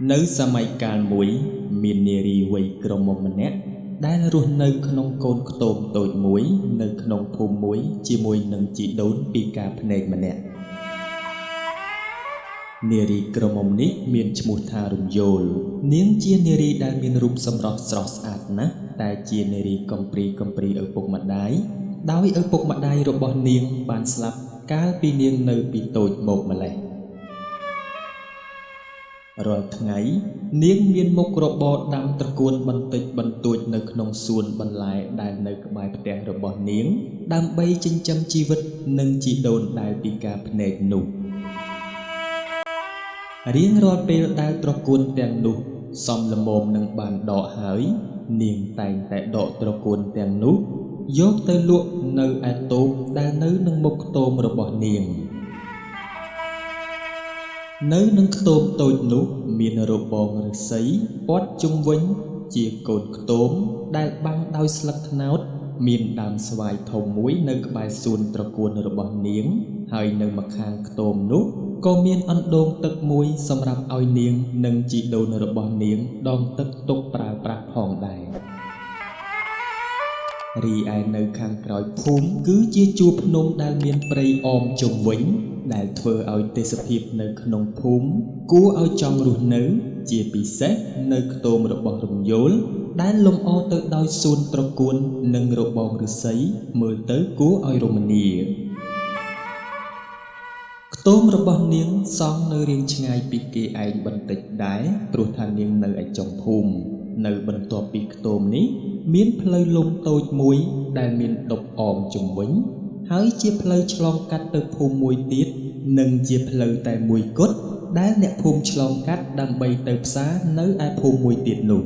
នៅសម័យកាលមួយ មាននារីវ័យក្រមុំម្នាក់ដែលរស់នៅក្នុងកូនខ្ទមតូចមួយ នៅក្នុងភូមិមួយជាមួយនឹងជីដូនពិការភ្នែកម្នាក់នារីក្រមុំនេះមានឈ្មោះថារំយោលនាងជានារីដែលមានរូបសម្រស់ស្រស់ស្អាតណាស់តែជានារីកំព្រីកំព្រីឪពុកម្ដាយដោយឪពុកម្ដាយរបស់នាងបានស្លាប់កាលពីនាងនៅពីតូចមកម្ល៉េះរាល់ថ្ងៃនាងមានមុខរបរដាំត្រកួនបន្តិចបន្តួចនៅក្នុងសួនបន្លែដែលនៅក្បែរផ្ទះរបស់នាងដើម្បីចិញ្ចឹមជីវិតនិងជីដូនដែលពិការភ្នែកនោះរៀងរាល់ពេលដែលត្រកួនទាំងនោះសមល្មមនឹងបានដកហើយនាងតែងតែដកត្រកួនទាំងនោះយកទៅលក់នៅឯតូបដែលនៅនឹងមុខខ្ទមរបស់នាងនៅនឹងខ្ទមតូចនោះមានរបងឫស្សីព័ទ្ធជុំវិញជាកូនខ្ទមដែលបាំងដោយស្លឹកត្នោតមានដើមស្វាយធំមួយនៅក្បែរសួនត្រកួនរបស់នាងហើយនៅម្ខាងខ្ទមនោះក៏មានអណ្ដូងទឹកមួយសម្រាប់ឲ្យនាងនិងជីដូនរបស់នាងដងទឹកទុកប្រើប្រាស់ផងដែររីឯនៅខាងក្រោយភូមិគឺជាជួរភ្នំដែលមានព្រៃអមជុំវិញដែលធ្វើឲ្យទេសភាពនៅក្នុងភូមិគួរឲ្យចង់រស់នៅជាពិសេសនៅខ្ទមរបស់រំយោលដែលលម្អទៅដោយសួនត្រកួននិងរបងឫស្សីមើលទៅគួរឲ្យរមនាខ្ទមរបស់នាងសង់នៅរៀងឆ្ងាយពីគេឯងបន្តិចដែរព្រោះថានាងនៅឯចុងភូមិនៅបន្ទាប់ពីខ្ទមនេះមានផ្លូវលំតូចមួយដែលមានដប់អមជុំវិញហើយជាផ្លូវឆ្លងកាត់ទៅភូមិមួយទៀតនិងជាផ្លូវតែមួយគត់ដែលអ្នកភូមិឆ្លងកាត់ដើម្បីទៅផ្សារនៅឯភូមិមួយទៀតនោះ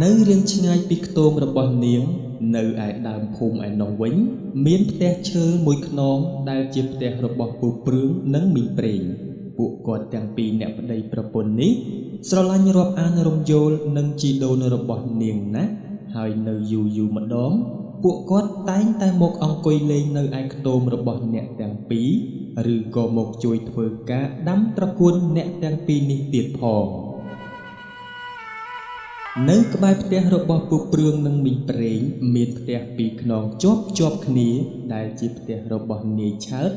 នៅរៀងឆ្ងាយពីខ្ទមរបស់នាងនៅឯដើមភូមិឯនោះវិញមានផ្ទះឈើមួយខ្នងដែលជាផ្ទះរបស់ពូព្រឿងនិងមីងប្រេងពួកគាត់ទាំងពីរអ្នកប្តីប្រពន្ធនេះស្រឡាញ់រាប់អានរំយោលនិងជីដូនរបស់នាងណាស់ហើយនៅយូរយូរម្ដងពួកគាត់តែងតែមកអង្គុយលេងនៅឯខ្ទមរបស់អ្នកទាំងពីរឬក៏មកជួយធ្វើការដាំត្រកួនអ្នកទាំងពីរនេះទៀតផងនៅក្បែរផ្ទះរបស់ពូព្រឿងនិងមីងប្រេងមានផ្ទះពីរខ្នងជាប់ជាប់គ្នាដែលជាផ្ទះរបស់នាយឆើត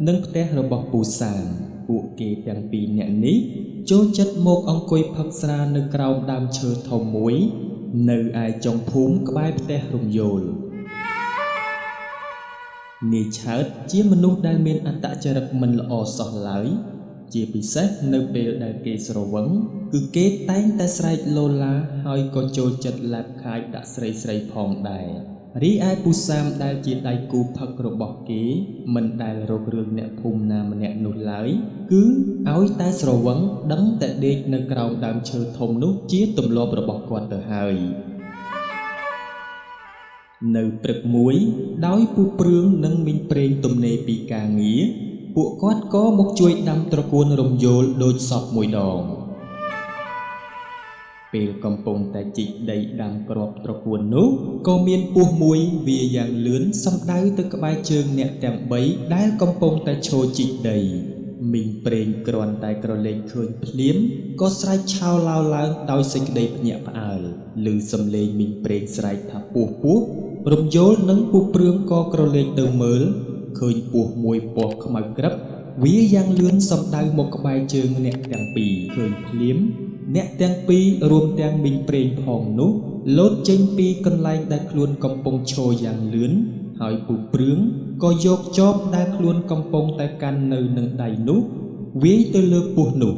និងផ្ទះរបស់ពូសាមពួកគេទាំងពីរអ្នកនេះចូលចិត្តមកអង្គុយផឹកស្រានៅក្រោមដើមឈើធំមួយនៅឯចុងភូមិក្បែរផ្ទះរំយោលនាយឆើតជាមនុស្សដែលមានអត្តចរិតមិនល្អសោះឡើយជាពិសេសនៅពេលដែលគេស្រវឹងគឺគេតែងតែស្រែកលោឡាហើយក៏ចូលចិត្តលែបខាយដាក់ស្រីៗផងដែររីឯពូសាមដែលជាដៃគូផឹករបស់គេមិនដែលរករឿងអ្នកភូមិណាម្នាក់នោះឡើយគឺឲ្យតែស្រវឹងដឹងតែដេកនៅក្រោមដើមឈើធំនោះជាទម្លាប់របស់គាត់ទៅហើយនៅព្រឹកមួយដោយពូព្រឿងនិងមីងប្រេងទំនេរពីការងារពួកគាត់ក៏មកជួយដាំត្រកួនរំយោលដូចសពមួយដងពេលកំពុងតែជីកដីដាំគ្រាប់ត្រកួននោះក៏មានពស់មួយវាយ៉ាងលឿនសំដៅទៅក្បែរជើងអ្នកទាំងបីដែលកំពុងតែឈរជីកដីមីងប្រេងគ្រាន់តែក្រឡេកឃើញភ្លាមក៏ស្រែកឆោឡោឡើងដោយសេចក្តីភ្ញាក់ផ្អើលឮសំឡេងមីងប្រេងស្រែកថាពស់ពស់រំយោលនិងពូព្រឿងក៏ក្រឡេកទៅមើលឃើញពស់មួយពណ៌ខ្មៅក្រឹបវាយ៉ាងលឿនសំដៅមកក្បែរជើងអ្នកទាំងពីរឃើញភ្លាមអ្នកទាំងពីររួមទាំងមីងប្រេងផងនោះលោតចេញពីកន្លែងដែលខ្លួនកំពុងឈរយ៉ាងលឿនហើយពូព្រឿងក៏យកចបដែលខ្លួនកំពុងតែកាន់នៅនឹងដៃនោះវាយទៅលើពស់នោះ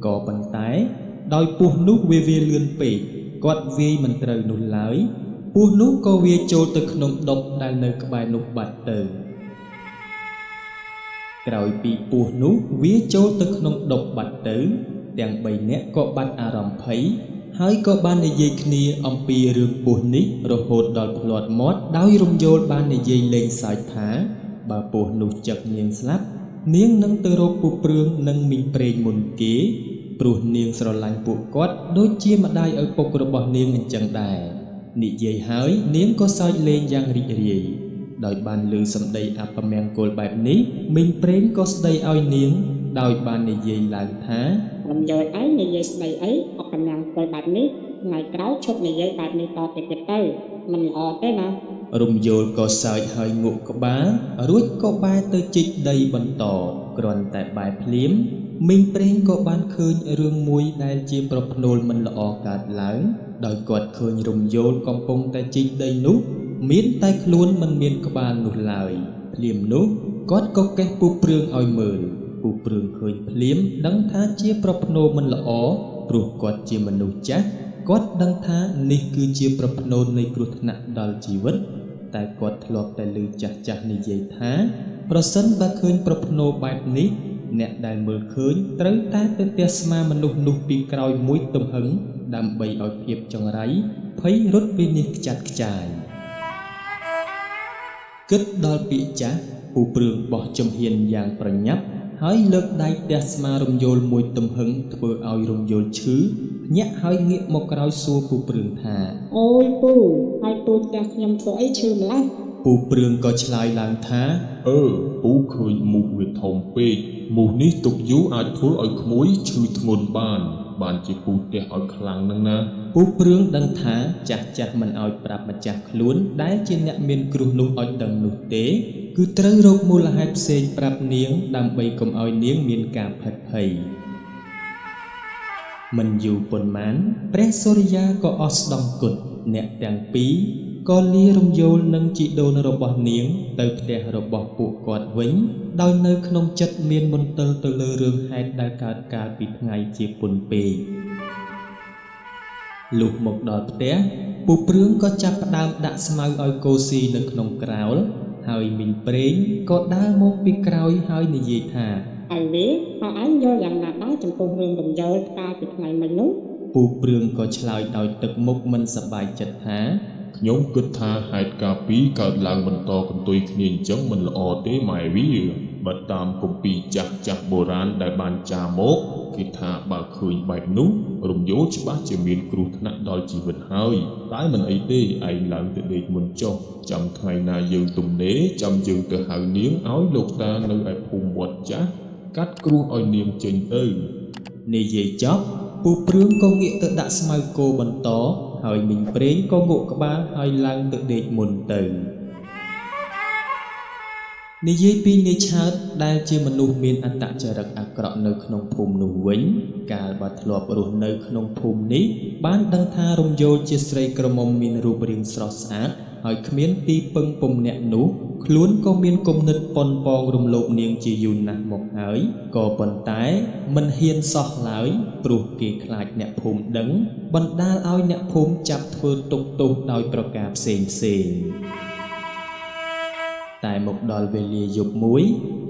ក៏ប៉ុន្តែដោយពស់នោះវាលឿនពេកគាត់វាយមិនត្រូវនោះឡើយពស់នោះក៏វាចូលទៅក្នុងដប់ដែលនៅក្បែរនោះបាត់ទៅក្រោយពីពស់នោះវាចូលទៅក្នុងដប់បាត់ទៅទាំងបីនាក់ក៏បាត់អារម្មណ៍ភ័យហើយក៏បាននិយាយគ្នាអំពីរឿងពស់នេះរហូតដល់ភ្លាត់មាត់ដោយរំយោលបាននិយាយលេងសើចថាបើពស់នោះចឹកនាងស្លាប់នាងនឹងទៅរកពូព្រឿងនិងមីងប្រេងមុនគេព្រោះនាងស្រឡាញ់ពួកគាត់ដូចជាម្ដាយឪពុករបស់នាងអញ្ចឹងដែរនិយាយហើយនាងក៏សើចលេងយ៉ាងរីករាយដោយបានឮសម្ដីអពមង្គលបែបនេះមីងប្រេងក៏ស្ដីឲ្យនាងដោយបាននិយាយឡើងថា រំយោលឯងនិយាយស្ដីអីអបណាំងធ្វើបែបនេះថ្ងៃក្រោយឈប់និយាយបែបនេះតទៅទៀតទៅមិនល្អទេណា រំយោលក៏សើចហើយងក់ក្បាលរួចក៏បែរទៅជីកដីបន្តគ្រាន់តែបែរភ្លាមមីងប្រេងក៏បានឃើញរឿងមួយដែលជាប្រផ្នូលមិនល្អកើតឡើងដោយគាត់ឃើញរំយោលកំពុងតែជីកដីនោះមានតែខ្លួនមិនមានក្បាលនោះឡើយភ្លាមនោះគាត់ក៏កេះពូព្រឿងឲ្យមើលពូព្រឿងឃើញភ្លាមដឹងថាជាប្រផ្នូលមិនល្អព្រោះគាត់ជាមនុស្សចាស់គាត់ដឹងថានេះគឺជាប្រផ្នូលនៃគ្រោះថ្នាក់ដល់ជីវិតតែគាត់ធ្លាប់តែឮចាស់ៗនិយាយថាប្រសិនបើឃើញប្រផ្នូលបែបនេះអ្នកដែលមើលឃើញត្រូវតែទៅទះស្មាមនុស្សនោះពីក្រោយមួយទំហឹងដើម្បីឲ្យភាពចង្រៃភ័យរត់ពីនេះខ្ចាត់ខ្ចាយគិតដល់ពាក្យចាស់ពូព្រឿងបោះជំហានយ៉ាងប្រញាប់ហើយលើកដៃទះស្មារំយោលមួយទំហឹងធ្វើឲ្យរំយោលឈឺញាក់ហើយងាកមកក្រោយសួរពូព្រឿងថា អូយពូហើយពូទះខ្ញុំធ្វើអីឈឺម្ល៉េះ ពូព្រឿងក៏ឆ្លើយឡើងថា អឺពូឃើញមូសវាធំពេកមូសនេះទុកយូរអាចធ្វើឲ្យក្មួយឈឺធ្ងន់បានបានជាពូទះឲ្យខ្លាំងនឹងណា ពូព្រឿងដឹងថាចាស់ៗមិនឲ្យប្រាប់ម្ចាស់ខ្លួនដែលជាអ្នកមានគ្រោះនោះឲ្យដឹងនោះទេគឺត្រូវរកមូលហេតុផ្សេងប្រាប់នាងដើម្បីកុំឲ្យនាងមានការភិតភ័យមិនយូរប៉ុន្មានព្រះសូរិយាក៏អស់ស្ដង់គុតអ្នកទាំងពីរក៏លារំយោលនឹងជីដូនរបស់នាងទៅផ្ទះរបស់ពួកគាត់វិញដោយនៅក្នុងចិត្តមានមន្ទិលទៅលើរឿងហេតុដែលកើតកាលពីថ្ងៃជាពុនពេកលុះមកដល់ផ្ទះពូព្រឿងក៏ចាប់ផ្ដើមដាក់ស្មៅឲ្យគោស៊ីនៅក្នុងក្រោលហើយមីងប្រេងក៏ដើរមកពីក្រោយហើយនិយាយថា ឯវាហើយឯងយល់យ៉ាងណាដែរចំពោះរឿងរំយោលកាលពីថ្ងៃមិញនោះ ពូព្រឿងក៏ឆ្លើយដោយទឹកមុខមិនសប្បាយចិត្តថា ខ្ញុំគិតថាហេតុការណ៍ពីរកើតឡើងបន្តកន្ទុយគ្នាអញ្ចឹងមិនល្អទេម៉ែវាបើតាមគម្ពីរចាស់ៗបុរាណដែលបានចារមកគេថាបើឃើញបែបនោះរំយោលច្បាស់ជាមានគ្រោះថ្នាក់ដល់ជីវិតហើយតែមិនអីទេឯងឡើងទៅដេកមុនចុះចាំថ្ងៃណាយើងទំនេរចាំយើងទៅហៅនាងឲ្យលោកតានៅឯភូមិវត្តចាស់កាត់គ្រោះឲ្យនាងចេញទៅ និយាយចប់ពូព្រឿងក៏ងាកទៅដាក់ស្មៅគោបន្តហើយមីងប្រេងក៏ងក់ក្បាលហើយឡើងទៅដេកមុនទៅនិយាយពីនាយឆើតដែលជាមនុស្សមានអត្តចរិតអាក្រក់នៅក្នុងភូមិនោះវិញកាលបើធ្លាប់រស់នៅក្នុងភូមិនេះបានដឹងថារំយោលជាស្រីក្រមុំមានរូបរាងស្រស់ស្អាតហើយគ្មានទីពឹងពំនាក់នោះខ្លួនក៏មានគំនិតប៉ុនប៉ងរំលោភនាងជាយូរណាស់មកហើយក៏ប៉ុន្តែមិនហ៊ានសោះឡើយព្រោះគេខ្លាចអ្នកភូមិដឹងបណ្ដាលឲ្យអ្នកភូមិចាប់ធ្វើទុក្ខទោសដោយប្រការផ្សេងផ្សេងតែមកដល់វេលាយប់មួយ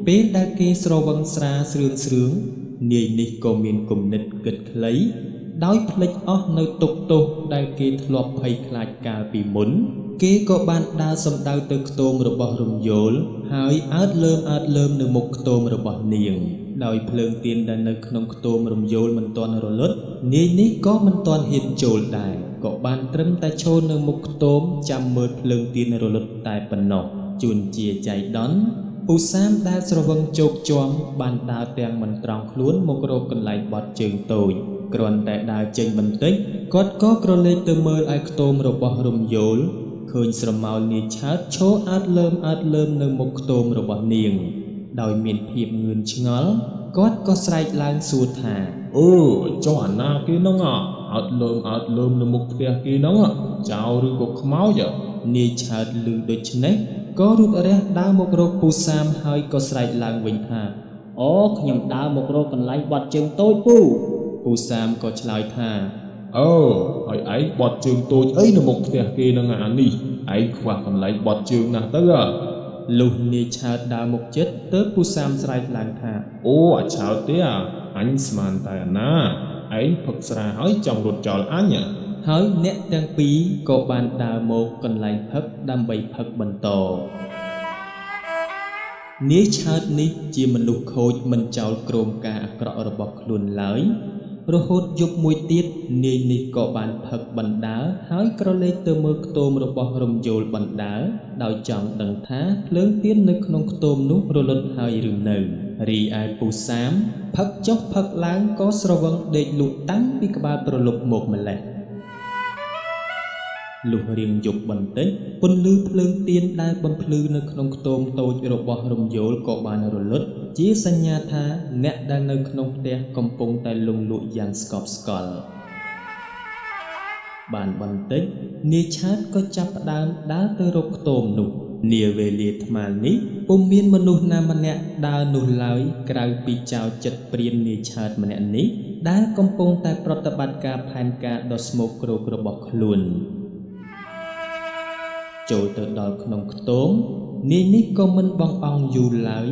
ពេលដែលគេស្រវឹងស្រាស្រឿងស្រឿងនាយនេះក៏មានគំនិតគិតខ្លីដោយភ្លេចអស់នៅទុក្ខទោសដែលគេធ្លាប់ភ័យខ្លាចកាលពីមុនគេក៏បានដើរសំដៅទៅខ្ទមរបស់រំយោលហើយអើតលើមអើតលើមនៅមុខខ្ទមរបស់នាងដោយភ្លើងទៀនដែលនៅក្នុងខ្ទមរំយោលមិនទាន់រលត់នាយនេះក៏មិនទាន់ហ៊ានចូលដែរក៏បានត្រឹមតែឈរនៅមុខខ្ទមចាំមើលភ្លើងទៀនរលត់តែប៉ុណ្ណោះជួនជាចៃដន្យពូសាមដែលស្រវឹងជោគជាំបានដើរទាំងមិនត្រង់ខ្លួនមករកកន្លែងបត់ជើងតូចគ្រាន់តែដើរចេញបន្តិចគាត់ក៏ក្រឡេកទៅមើលឯខ្ទមរបស់រំយោលឃើញស្រមោលនាយឆើតឈរអើតលើមអើតលើមនៅមុខខ្ទមរបស់នាងដោយមានភាពងឿនឆ្ងល់គាត់ក៏ស្រែកឡើងសួរថា អឺចុះអាណាគេហ្នឹងអើតលើមអើតលើមនៅមុខផ្ទះគេហ្នឹងចោលឬក៏ខ្មោច នាយឆើតឮដូច្នេះក៏រូតរះដើរមករកពូសាមហើយក៏ស្រែកឡើងវិញថា អូខ្ញុំដើរមករកកន្លែងបត់ជើងតូចពូ ពូសាមក៏ឆ្លើយថា អឺហើយឯងបត់ជើងតូចអីនៅមុខផ្ទះគេនឹងអានេះឯងខ្វះកន្លែងបត់ជើងណាស់ទៅ លុះនាយឆើតដើរមកចិត្តទើបពូសាមស្រែកឡើងថា អូអាឆើតទេអាអញស្មានតែអាណាឯងផឹកស្រាហើយចង់រត់ចោលអញ ហើយអ្នកទាំងពីរក៏បានដើរមកកន្លែងផឹកដើម្បីផឹកបន្តនាយឆើតនេះជាមនុស្សខូចមិនចោលគ្រោមការអាក្រក់របស់ខ្លួនឡើយរហូតយប់មួយទៀតនាយនេះក៏បានផឹកបណ្ដើហើយក្រឡេកទៅមើលខ្ទមរបស់រំយោលបណ្ដើដោយចង់ដឹងថាភ្លើងទៀននៅក្នុងខ្ទមនោះរលត់ហើយឬនៅ រីឯពូសាមផឹកចុះផឹកឡើងក៏ស្រវឹងដេកលក់តាំងពីក្បាលប្រលប់មកម្ល៉េះលុះរៀងយប់បន្តិចពន្លឺភ្លើងទៀនដែលបំភ្លឺនៅក្នុងខ្ទមតូចរបស់រំយោលក៏បានរលត់ជាសញ្ញាថាអ្នកដែលនៅក្នុងផ្ទះកំពុងតែលង់លក់យ៉ាងស្កប់ស្កល់បានបន្តិចនាយឆើតក៏ចាប់ផ្ដើមដើរទៅរកខ្ទមនោះនាវេលាថ្មនេះពុំមានមនុស្សណាម្នាក់ដើរនោះឡើយក្រៅពីចៅចិត្តព្រាននាយឆើតម្នាក់នេះដែលកំពុងតែប្រតិបត្តិការផែនការដ៏ស្មោកគ្រោករបស់ខ្លួនចូលទៅដល់ក្នុងខ្ទមនាយនេះក៏មិនបងអង់យូរឡើយ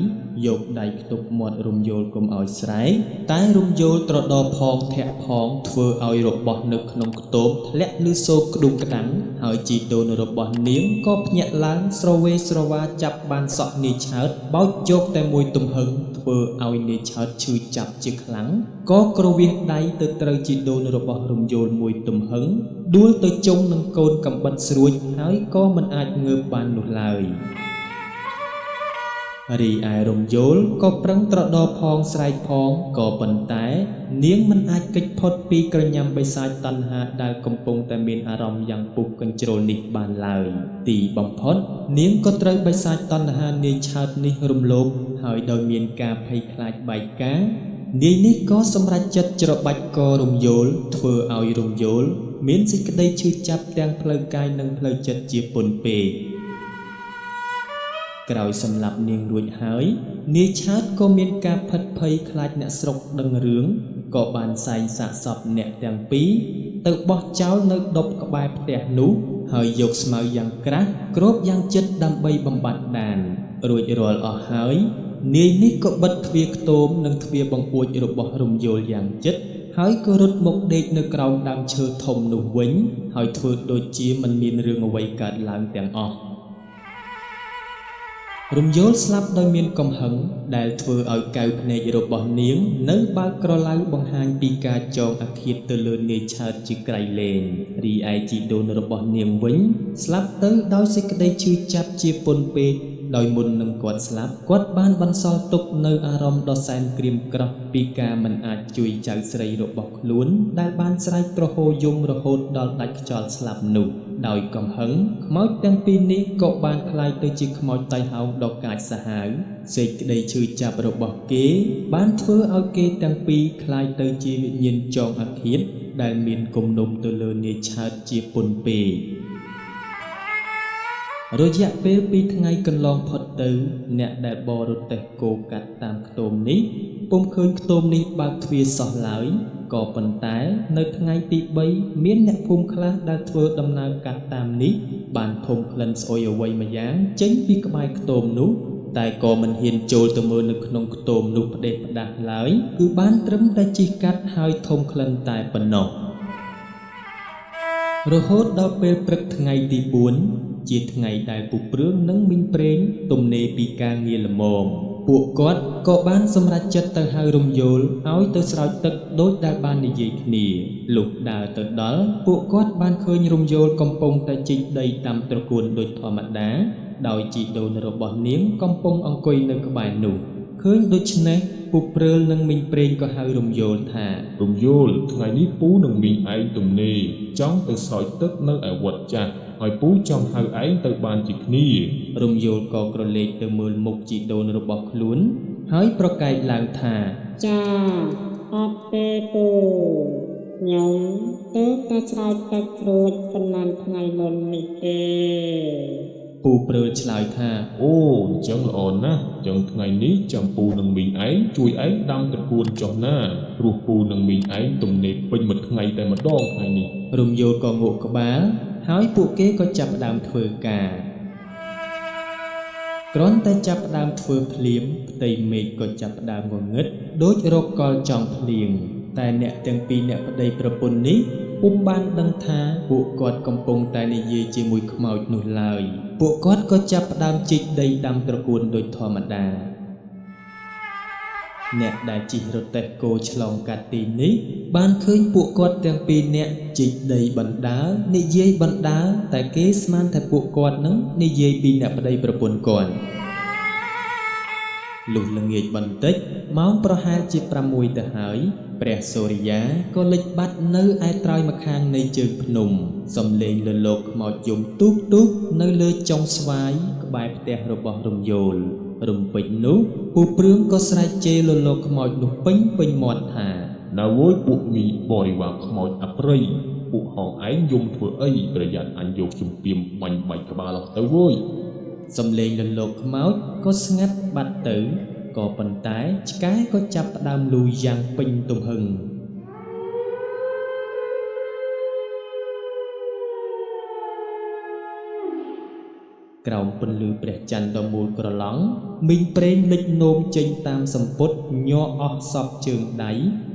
យកដៃខ្ទប់មាត់រំយោលកុំឲ្យស្រែកតែរំយោលត្រដរផងធាក់ផងធ្វើឲ្យរបស់នៅក្នុងខ្ទមធ្លាក់ឮសូរក្ដុងក្ដាំងហើយជីដូនរបស់នាងក៏ភ្ញាក់ឡើងស្រវេស្រវាចាប់បានសក់នាយឆើតបោចយកតែមួយទំហឹងធ្វើឲ្យនាយឆើតឈឺចាប់ជាខ្លាំងក៏ក្រវៀសដៃទៅត្រូវជីដូនរបស់រំយោលមួយទំហឹងដួលទៅជុំនឹងកូនកំបិតស្រួចហើយក៏មិនអាចងើបបាននោះឡើយរីឯរំយោលក៏ប្រឹងត្រដរផងស្រែកផងក៏ប៉ុន្តែនាងមិនអាចគេចផុតពីក្រញាំបិសាចតណ្ហាដែលកំពុងតែមានអារម្មណ៍យ៉ាងពុះកញ្ជ្រោលនេះបានឡើយទីបំផុតនាងក៏ត្រូវបិសាចតណ្ហានាយឆើតនេះរំលោភហើយដោយមានការភ័យខ្លាចបែកការនាយនេះក៏សម្រេចចិត្តច្របាច់ករំយោលធ្វើឲ្យរំយោលមានសេចក្តីឈឺចាប់ទាំងផ្លូវកាយនិងផ្លូវចិត្តជាពន់ពេកក្រោយសម្លាប់នាងរួចហើយនាយឆើតក៏មានការភិតភ័យខ្លាចអ្នកស្រុកដឹងរឿងក៏បានសែងសាកសពអ្នកទាំងពីរទៅបោះចោលនៅដប់ក្បែរផ្ទះនោះហើយយកស្មៅយ៉ាងក្រាស់គ្របយ៉ាងជិតដើម្បីបំបត្តិដានរួចរាល់អស់ហើយនាយនេះក៏បិទទ្វារខ្ទមនិងទ្វារបង្អួចរបស់រំយោលយ៉ាងជិតហើយក៏រត់មកដេកនៅក្រោមដើមឈើធំនោះវិញហើយធ្វើដូចជាមិនមានរឿងអ្វីកើតឡើងទាំងអស់រំយោលស្លាប់ដោយមានកំហឹងដែលធ្វើឲ្យកែវភ្នែករបស់នាងនៅបើកក្រឡៅបង្ហាញពីការចងអាឃាតទៅលើនាយឆើតជាក្រៃលែងរីឯជីដូនរបស់នាងវិញស្លាប់ទៅដោយសេចក្តីឈឺចាប់ជាពន់ពេកដោយមុននឹងគាត់ស្លាប់គាត់បានបន្សល់ទុកនៅអារម្មណ៍ដ៏សែនក្រៀមក្រោះពីការមិនអាចជួយចៅស្រីរបស់ខ្លួនដែលបានស្រែកទ្រហោយំរហូតដល់ដាច់ខ្យល់ស្លាប់នោះដោយកំហឹងខ្មោចទាំងពីរនេះក៏បានក្លាយទៅជាខ្មោចតៃហោងដ៏កាចសាហាវសេចក្តីឈឺចាប់របស់គេបានធ្វើឲ្យគេទាំងពីរក្លាយទៅជាវិញ្ញាណចងអាឃាតដែលមានគំនុំទៅលើនាយឆើតជាពន់ពេករយៈពេល2ថ្ងៃកន្លងផុតទៅអ្នកដែលបរទេះគោកាត់តាមខ្ទមនេះពុំឃើញខ្ទមនេះបើកទ្វារសោះឡើយក៏ប៉ុន្តែនៅថ្ងៃទី3មានអ្នកភូមិខ្លះដែលធ្វើដំណើរកាត់តាមនេះបានធំក្លិនស្អុយអ្វីម្យ៉ាងចេញពីក្បែរខ្ទមនោះតែក៏មិនហ៊ានចូលទៅមើលនៅក្នុងខ្ទមនោះផ្ដេសផ្ដាស់ឡើយគឺបានត្រឹមតែជិះកាត់ហើយធំក្លិនតែប៉ុណ្ណោះរហូតដល់ពេលព្រឹកថ្ងៃទី4ជាថ្ងៃដែលពូព្រឿងនិងមីងព្រេងទំនេរពីការងារល្មមពួកគាត់ក៏បានសម្រេចចិត្តទៅហៅរំយោលឲ្យទៅស្រោចទឹកដូចដែលបាននិយាយគ្នាលុះដើរទៅដល់ពួកគាត់បានឃើញរំយោលកំពុងតែជីកដីតាមត្រកួនដូចធម្មតាដោយជីដូនរបស់នាងកំពុងអង្គុយនៅក្បែរនោះឃើញដូច្នេះពូព្រើលនិងមីងព្រេងក៏ហៅរំយោលថារំយោលថ្ងៃនេះពូនិងមីងឯងទំនេរចង់ទៅស្រោចទឹកនៅឯវត្តចាស់ហើយពូចង់ហៅឯងទៅបានជាគ្នារំយោលក៏ក្រឡេកទៅមើលមុខជីដូនរបស់ខ្លួនហើយប្រកែកឡើងថាចាអត់ទេពូខ្ញុំទៅតែស្រោចទឹករួចប៉ុន្មានថ្ងៃមុននេះទេពូព្រើលឆ្លើយថាអូអញ្ចឹងល្អណាស់ចឹងថ្ងៃនេះចាំពូនិងមីងឯងជួយឯងដាំត្រកួនចុះណាព្រោះពូនិងមីងឯងទំនេរពេញមួយថ្ងៃតែម្ដងថ្ងៃនេះរំយោលក៏ងក់ក្បាលហើយពួកគេក៏ចាប់ផ្ដើមធ្វើការគ្រាន់តែចាប់ផ្ដើមធ្វើភ្លាមផ្ទៃមេឃក៏ចាប់ផ្ដើមងងឹតដូចរកកលចង់ភ្លៀងតែអ្នកទាំងពីរអ្នកប្តីប្រពន្ធនេះពុំបានដឹងថាពួកគាត់កំពុងតែនិយាយជាមួយខ្មោចនោះឡើយពួកគាត់ក៏ចាប់ផ្ដើមជីកដីដាំត្រកួនដូចធម្មតាអ្នកដែលជិះរទេះគោឆ្លងកាត់ទីនេះបានឃើញពួកគាត់ទាំងពីរនាក់ជីកដីបណ្ដើរនិយាយបណ្ដើរតែគេស្មានថាពួកគាត់នឹងនិយាយពីអ្នកប្តីប្រពន្ធគាត់ លុះល្ងាចបន្តិចម៉ោងប្រហែលជា6ទៅហើយព្រះសូរិយាក៏លិចបាត់នៅឯត្រើយម្ខាងនៃជើងភ្នំសំឡេងលលោកខ្មោចយំទូកទូកនៅលើចុងស្វាយក្បែរផ្ទះរបស់រំយោលរំពេចនោះពូព្រឿងក៏ស្រែកជេរលលោកខ្មោចនោះពេញពេញមាត់ថាណាវយពួកមីបរិវារខ្មោចអប្រិយពួកហងឯងយំធ្វើអីប្រយ័ត្នអញយកជំពាមបាញ់បាច់ក្បាលអស់ទៅវយសំឡេងលលោកខ្មោចក៏ស្ងាត់បាត់ទៅក៏ប៉ុន្តែឆ្កែក៏ចាប់ផ្ដើមលូយ៉ាងពេញទំហឹងក្រោមពន្លឺព្រះច័ន្ទដ៏មូលក្រឡង់មីងប្រេងលិចនោមចេញតាមសម្ពុតញ័រអស់សពជើងដៃ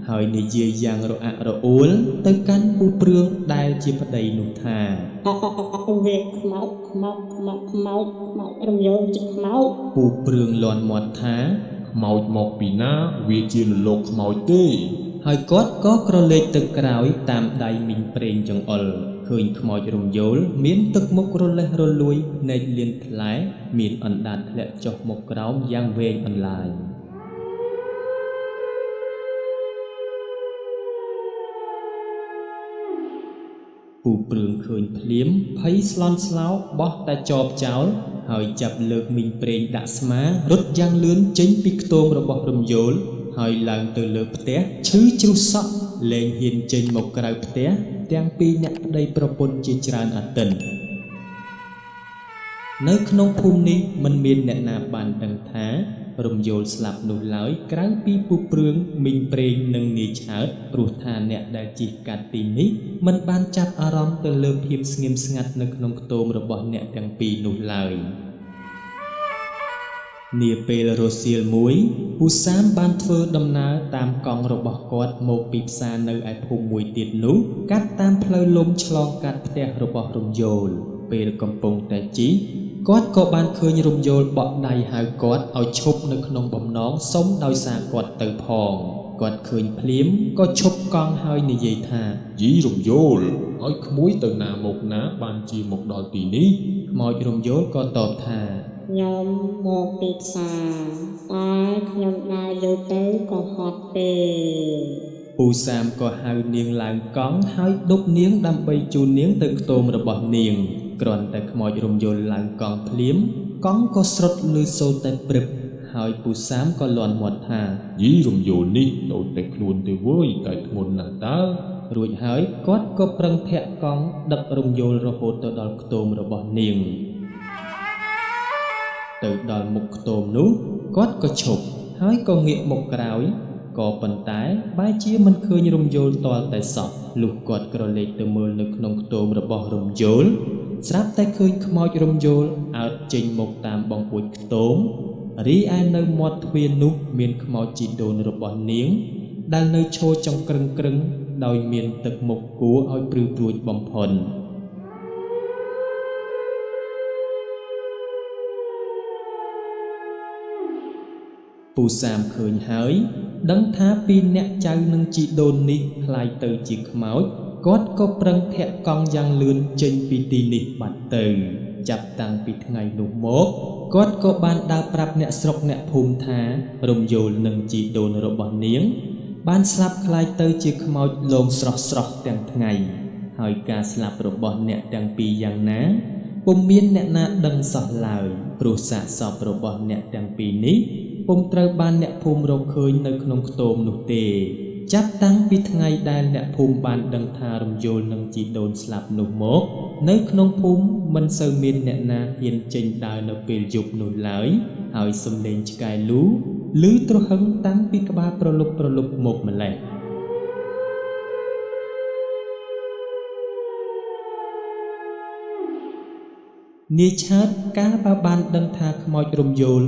ហើយនិយាយយ៉ាងរអាក់រអួលទៅកាន់ពូព្រឿងដែលជាប្តីនោះថាវាខ្មោចខ្មោចខ្មោចខ្មោចខ្មោចរំយោលជាខ្មោចពូព្រឿងលាន់មាត់ថាខ្មោចមកពីណាវាជាលលោកខ្មោចទេហើយគាត់ក៏ក្រឡេកទៅក្រោយតាមដៃមីងប្រេងចង្អុលឃើញខ្មោចរំយោលមានទឹកមុខរលេះរលួយភ្នែកលៀនផ្លែមានអណ្ដាតធ្លាក់ចុះមកក្រោមយ៉ាងវែងអន្លាយពូព្រឿងឃើញភ្លាមភ័យស្លន់ស្លោបោះតែចបចោលហើយចាប់លើកមីងប្រេងដាក់ស្មារត់យ៉ាងលឿនចេញពីខ្ទមរបស់រំយោលហើយឡើងទៅលើផ្ទះឈឺជ្រុះសក់លែងហ៊ានចេញមកក្រៅផ្ទះទាំងពីរអ្នកប្តីប្រពន្ធជាច្រើនអាទិននៅក្នុងភូមិនេះមិនមានអ្នកណាបានដឹងថារំយោលស្លាប់នោះឡើយក្រៅពីពូព្រឿងមីងប្រេងនិងនាយឆើតព្រោះថាអ្នកដែលជិះកាត់ទីនេះមិនបានចាប់អារម្មណ៍ទៅលើភាពស្ងៀមស្ងាត់នៅក្នុងខ្ទមរបស់អ្នកទាំងពីរនោះឡើយនាពេលរសៀលមួយពូសាមបានធ្វើដំណើរតាមកង់របស់គាត់មកពីផ្សារនៅឯភូមិមួយទៀតនោះកាត់តាមផ្លូវលំឆ្លងកាត់ផ្ទះរបស់រំយោលពេលកំពុងតែជិះគាត់ក៏បានឃើញរំយោលបក់ដៃហៅគាត់ឲ្យឈប់នៅក្នុងបំណងសុំដោយសារគាត់ទៅផងគាត់ឃើញភ្លាមក៏ឈប់កង់ហើយនិយាយថាយីរំយោលឲ្យក្មួយទៅណាមកណាបានជាមកដល់ទីនេះខ្មោចរំយោលក៏តបថាខ្ញុំមកពីផ្សារតែខ្ញុំដើរយូរទៅក៏ហត់ទេពូសាមក៏ហៅនាងឡើងកង់ហើយដប់នាងដើម្បីជូននាងទៅខ្ទមរបស់នាងគ្រាន់តែខ្មោចរំយោលឡើងកង់ភ្លាមកង់ក៏ស្រុតលឺសូរតែព្រឹបហើយពូសាមក៏លាន់មាត់ថាយីរំយោលនេះតូចតែខ្លួនទេវើយតែធ្ងន់ណាស់តើរួចហើយគាត់ក៏ប្រឹងធាក់កង់ដឹករំយោលរហូតទៅដល់ខ្ទមរបស់នាងទៅដល់មុខខ្ទមនោះគាត់ក៏ឈប់ហើយក៏ងាកមកក្រោយក៏ប៉ុន្តែបែរជាមិនឃើញរំយោលទាល់តែសោះលុះគាត់ក្រឡេកទៅមើលនៅក្នុងខ្ទមរបស់រំយោលស្រាប់តែឃើញខ្មោចរំយោលអើតចេញមកតាមបង្អួចខ្ទមរីឯនៅមាត់ទ្វារនោះមានខ្មោចជីដូនរបស់នាងដែលនៅឈរចង្ក្រឹងក្រឹងដោយមានទឹកមុខគួរឲ្យព្រឺព្រួចបំផុតពូសាមឃើញហើយដឹងថាពីអ្នកចៅនឹងជីដូននេះក្លាយទៅជាខ្មោចគាត់ក៏ប្រឹងធាក់កង់យ៉ាងលឿនចេញពីទីនេះបាត់ទៅចាប់តាំងពីថ្ងៃនោះមកគាត់ក៏បានដើរប្រាប់អ្នកស្រុកអ្នកភូមិថារំយោលនឹងជីដូនរបស់នាងបានស្លាប់ក្លាយទៅជាខ្មោចលងស្រស់ស្រស់ទាំងថ្ងៃហើយការស្លាប់របស់អ្នកទាំងពីរយ៉ាងណាពុំមានអ្នកណាដឹងសោះឡើយព្រោះសាកសពរបស់អ្នកទាំងពីរនេះពុំត្រូវបានអ្នកភូមិរកឃើញនៅក្នុងខ្ទមនោះទេចាប់តាំងពីថ្ងៃដែលអ្នកភូមិបានដឹងថារំយោលនឹងជីដូនស្លាប់នោះមកនៅក្នុងភូមិមិនសូវមានអ្នកណាហ៊ានចេញដើរនៅពេលយប់នោះឡើយហើយសំឡេងឆ្កែលូឮទ្រហឹងតាំងពីក្បាលប្រលប់ប្រលប់មកម្ល៉េះនាយឆើតកាលបើបានដឹងថាខ្មោចរំយោល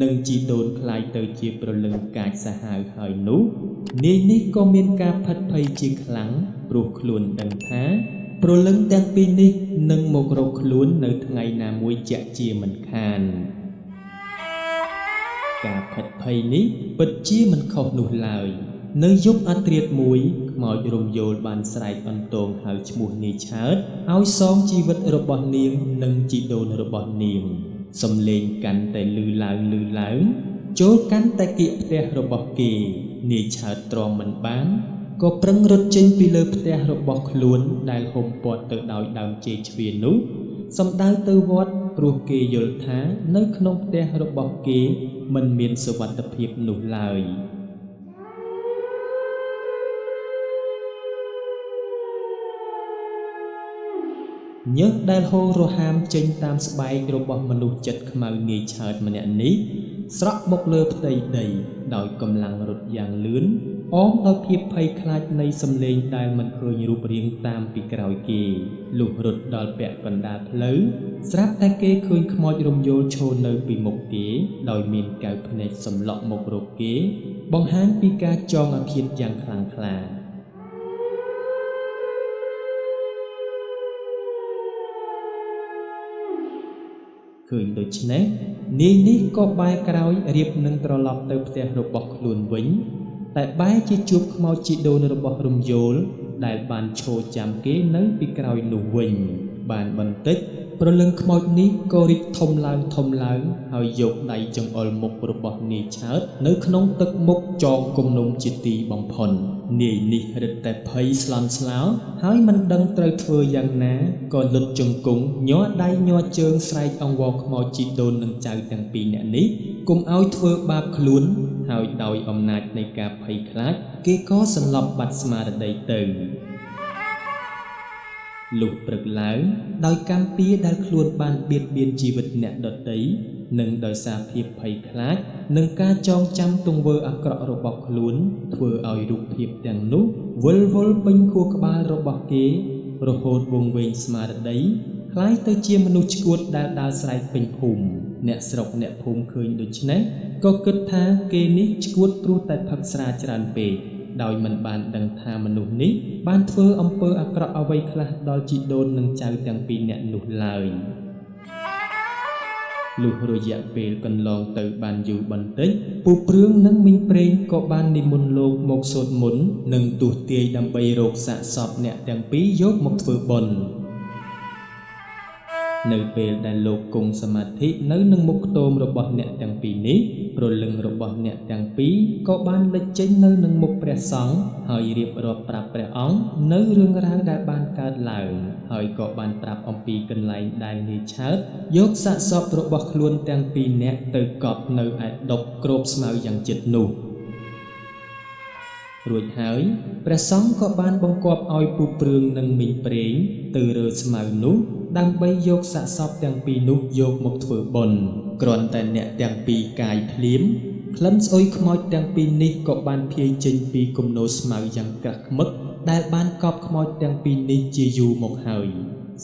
និងជីដូនក្លាយទៅជាព្រលឹងកាចសាហាវហើយនោះនាយនេះក៏មានការផិតភ័យជាខ្លាំងព្រោះខ្លួនដឹងថាព្រលឹងទាំងពីរនេះនឹងមករកខ្លួននៅថ្ងៃណាមួយជាក់ជាមិនខានការផិតភ័យនេះពិតជាមិនខុសនោះឡើយនៅយប់អាត្រាតមួយខ្មោចរំយោលបានស្រែកអន្ទងហៅឈ្មោះនាយឆើតឲ្យសងជីវិតរបស់នាងនិងជីដូនរបស់នាងសំឡេងកាន់តែឮឡើងឮឡើង ចូលកាន់តែគៀកផ្ទះរបស់គេនាយឆើតទ្រាំមិនបានក៏ប្រឹងរត់ចេញពីលើផ្ទះរបស់ខ្លួនដែលហ៊ុំព័ទ្ធទៅដោយដើមចេកជ្វានោះសំដៅទៅវត្តព្រោះគេយល់ថានៅក្នុងផ្ទះរបស់គេមិនមានសុវត្ថិភាពនោះឡើយញើសដែលហូររហាមចេញតាមស្បែករបស់មនុស្សចិត្តខ្មៅនាយឆើតម្នាក់នេះស្រក់មកលើផ្ទៃដីដោយកម្លាំងរត់យ៉ាងលឿនអមដោយភាពភ័យខ្លាចនៃសំឡេងដែលមិនឃើញរូបរាងតាមពីក្រោយគេលុះរត់ដល់ពាក់កណ្ដាលផ្លូវស្រាប់តែគេឃើញខ្មោចរំយោលឈរនៅពីមុខគេដោយមានកែវភ្នែកសម្លក់មករកគេបង្ហាញពីការចងអាឃាតយ៉ាងខ្លាំងក្លាឃើញដូច្នេះនាយនេះក៏បែរក្រោយរៀបនឹងត្រឡប់ទៅផ្ទះរបស់ខ្លួនវិញតែបែរជាជួបខ្មោចជីដូនរបស់រំយោលដែលបានឈរចាំគេនៅពីក្រោយនោះវិញបានបន្តិចព្រលឹងខ្មោចនេះក៏រីកធំឡើងធំឡើងហើយយកដៃចង្អុលមុខរបស់នាយឆើតនៅក្នុងទឹកមុខចងគំនុំជាទីបំផុតនាយនេះរឹតតែភ័យស្លន់ស្លោហើយមិនដឹងត្រូវធ្វើយ៉ាងណាក៏លុតជង្គង់ញ័រដៃញ័រជើងស្រែកអង្វរខ្មោចជីដូននិងចៅទាំងពីរនាក់នេះកុំឲ្យធ្វើបាបខ្លួនហើយដោយអំណាចនៃការភ័យខ្លាចគេក៏សន្លប់បាត់ស្មារតីទៅលុះព្រឹកឡើងដោយកម្មពៀដែលខ្លួនបានបៀតបៀនជីវិតអ្នកដទៃនិងដោយសារភាពភ័យខ្លាចនិងការចងចាំទង្វើអាក្រក់របស់ខ្លួនធ្វើឲ្យរូបភាពទាំងនោះវិលវល់ពេញខួរក្បាលរបស់គេរហូតវង្វេងស្មារតីក្លាយទៅជាមនុស្សឆ្កួតដែលដើរស្រែកពេញភូមិអ្នកស្រុកអ្នកភូមិឃើញដូច្នេះក៏គិតថាគេនេះឆ្កួតព្រោះតែផឹកស្រាច្រើនពេកដោយមិនបានដឹងថាមនុស្សនេះបានធ្វើអំពើអាក្រក់អ្វីខ្លះដល់ជីដូននិងចៅទាំងពីរនាក់នោះឡើយលុះរយៈពេលកន្លងទៅបានយូរបន្តិចពូព្រឿងនិងមីងព្រេងក៏បាននិមន្តលោកមកសូត្រមន្តនិងទស្សន៍ទាយដើម្បីរកសាកសពអ្នកទាំងពីរយកមកធ្វើបុណ្យនៅពេលដែលលោកគង់សមាធិនៅនឹងមុខខ្ទមរបស់អ្នកទាំងពីរនេះព្រលឹងរបស់អ្នកទាំងពីរក៏បានលេចចេញនៅនឹងមុខព្រះសង្ឃហើយរៀបរាប់ប្រាប់ព្រះអង្គនៅរឿងរ៉ាវដែលបានកើតឡើងហើយក៏បានប្រាប់អំពីកន្លែងដែលនាយឆើតយកសាកសពរបស់ខ្លួនទាំងពីរនាក់ទៅកប់នៅឯដុកគ្របស្មៅយ៉ាងជិតនោះរួចហើយព្រះសង្ឃក៏បានបង្គាប់ឲ្យពូព្រឿងនិងមីងព្រេងទៅរើស្មៅនោះដើម្បីយកសាកសពទាំងពីរនោះយកមកធ្វើបុណ្យគ្រាន់តែអ្នកទាំងពីរកាយភ្លាមក្លិនស្អុយខ្មោចទាំងពីរនេះក៏បានភាយចេញពីគំនរស្មៅយ៉ាងក្រាស់ខ្មឹកដែលបានកប់ខ្មោចទាំងពីរនេះជាយូរមកហើយ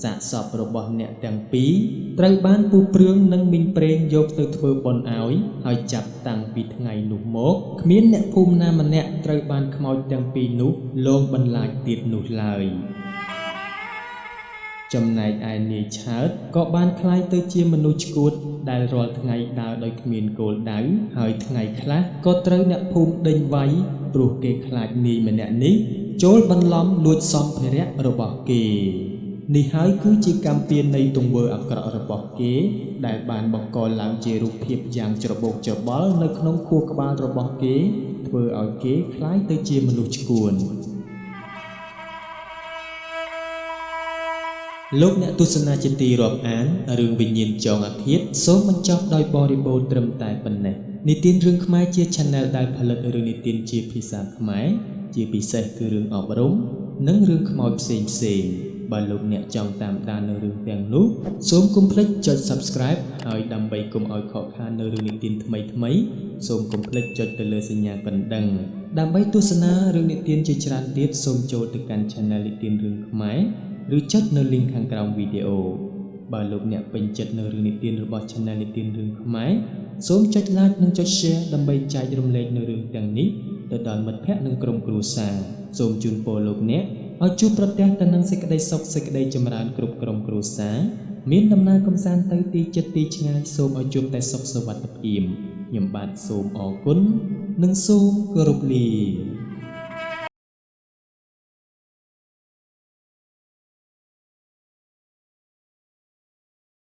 សាកសពរបស់អ្នកទាំងពីរត្រូវបានពូព្រឿងនិងមីងព្រេងយកទៅធ្វើបុណ្យឲ្យហើយចាប់តាំងពីថ្ងៃនោះមកគ្មានអ្នកភូមិណាម្នាក់ត្រូវបានខ្មោចទាំងពីរនោះលងបន្លាចទៀតនោះឡើយចំណែកឯនាយឆើតក៏បានក្លាយទៅជាមនុស្សឆ្កួតដែលរាល់ថ្ងៃដើរដោយគ្មានគោលដៅហើយថ្ងៃខ្លះក៏ត្រូវអ្នកភូមិដេញវាយព្រោះគេខ្លាចនាយម្នាក់នេះចូលបន្លំលួចសម្ភារៈរបស់គេនេះហើយគឺជាកម្មពៀននៃទង្វើអាក្រក់របស់គេដែលបានបង្កឡើងជារូបភាពយ៉ាងច្របូកច្របល់នៅក្នុងខួរក្បាលរបស់គេធ្វើឲ្យគេក្លាយទៅជាមនុស្សឆ្កួនលោកអ្នកទស្សនាជាទីរាប់អានរឿងវិញ្ញាណចងអាឃាតសូមបញ្ចប់ដោយបរិបូរណ៍ត្រឹមតែប៉ុណ្ណេះនិទានរឿងខ្មែរជា Channel ដែលផលិតរឿងនិទានជាភាសាខ្មែរជាពិសេសគឺរឿងអប់រំនិងរឿងខ្មោចផ្សេងៗបើលោកអ្នកចង់តាមដាននៅរឿងទាំងនោះសូមកុំភ្លេចចុច Subscribe ហើយដើម្បីកុំឲ្យខកខាននៅរឿងនិទានថ្មីៗសូមកុំភ្លេចចុចទៅលើសញ្ញាកណ្ដឹងដើម្បីទស្សនារឿងនិទានជាច្រើនទៀតសូមចូលទៅកាន់ Channel និទានរឿងខ្មែរឬចុចនៅ link ខាងក្រោមវីដេអូបើលោកអ្នកពេញចិត្តនៅរឿងនិទានរបស់ Channel និទានរឿងខ្មែរសូមចុច Like និងចុច Share ដើម្បីចែករំលែកនៅរឿងទាំងនេះទៅដល់មិត្តភ័ក្តិនិងក្រុមគ្រួសារសូមជូនពរលោកអ្នកឲ្យជួបប្រទះទៅនឹងសេចក្តីសុខសេចក្តីចម្រើនគ្រប់ក្រុមគ្រួសារមានដំណើរកម្សាន្តទៅទីជិតទីឆ្ងាយសូមឲ្យជួបតែសុខសុវត្ថិភាពខ្ញុំបាទសូមអរគុណនិងសូមគោរពលា